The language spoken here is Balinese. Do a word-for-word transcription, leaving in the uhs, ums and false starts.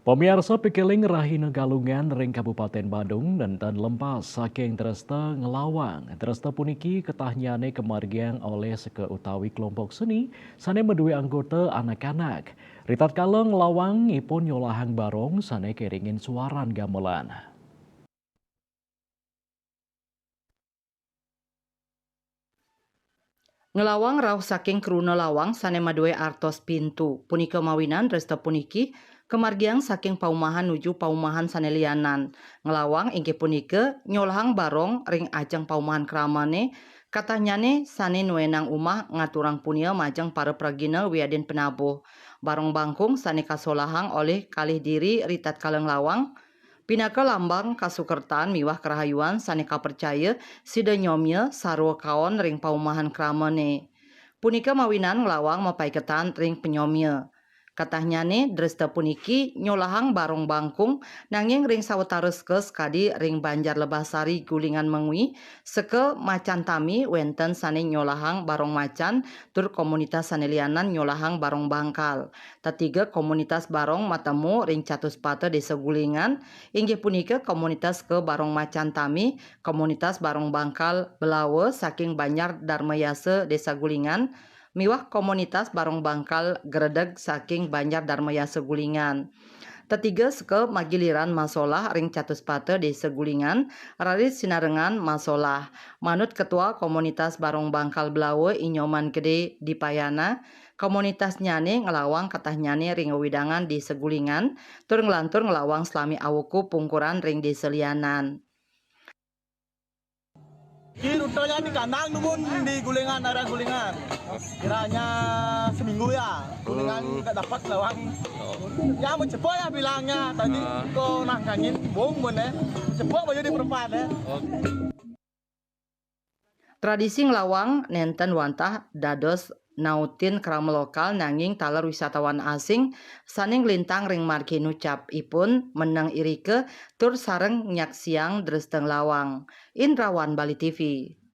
Pamiarsa, pikiling rahina Galungan ring Kabupaten Badung nenten lempas saking dresta nglawang. Dresta puniki katahnyané kamargiang olih seka utawi kelompok seni sané madué anggota anak-anak. Ritatkala nglawang, ipun nyolahang barong sané kéringin suaran gamelan. Nglawang rauh saking kruna lawang sané madué artos pintu. Punika mawinan dresta puniki kamargiang saking paumahan nuju paumahan sané lianan. Nglawang inggih punika nyolahang barong ring ajeng paumahan kramané, katahnyané sané nuénang umah ngaturang punia majeng para pragina wiadin penabuh. Barong bangkung sané kasolahang olih kalih diri ritatkala nglawang, pinaka lambang kasukertan miwah karahayuan sané kapercaya sida nyomia sarwa kaon ring paumahan kramané. Punika mawinan nglawang mapaiketan ring panyomia. Katahnyané dresta puniki nyolahang barong bangkung, nanging ring sawatara seka sakadi ring Banjar Lebahsari Gulingan Mengwi, seka macan tami wénten sané nyolahang barong macan, tur komunitas sané lianan nyolahang barong bangkal. Tetiga komunitas barong matemu ring Catuspata Désa Gulingan, inggih punika komunitas seka barong macan tami, komunitas barong bangkal Belawa saking Banjar Darmayasa Désa Gulingan, miwah komunitas barong bangkal Gredeg saking Banjar Darmayasa Gulingan. Tetiga seka magiliran masolah ring Catuspata Désa Gulingan, raris sinarengan masolah. Manut Ketua Komunitas Barong Bangkal Belawa, I Nyoman Gedé Dipayana, komunitasnyané nglawang katahnyané ring wewidangan Désa Gulingan, tur nglantur nglawang salami awuku pungkuran ring désa lianan. Di rutenya di kandang dumun di Gulingan, daerah Gulingan. Kiranya seminggu ya, Gulingan nggak dapat lawang. Ya, mencepo ya bilangnya. Tadi ko nangkangin bung bun, eh. Cepo baju di perempat, eh. Tradisi nglawang nénten wantah dados nautin krama lokal, nanging taler wisatawan asing sané nglintang ring margi nucap ipun meneng irika tur sareng nyaksiang dresta nglawang. Indrawan, Bali T V.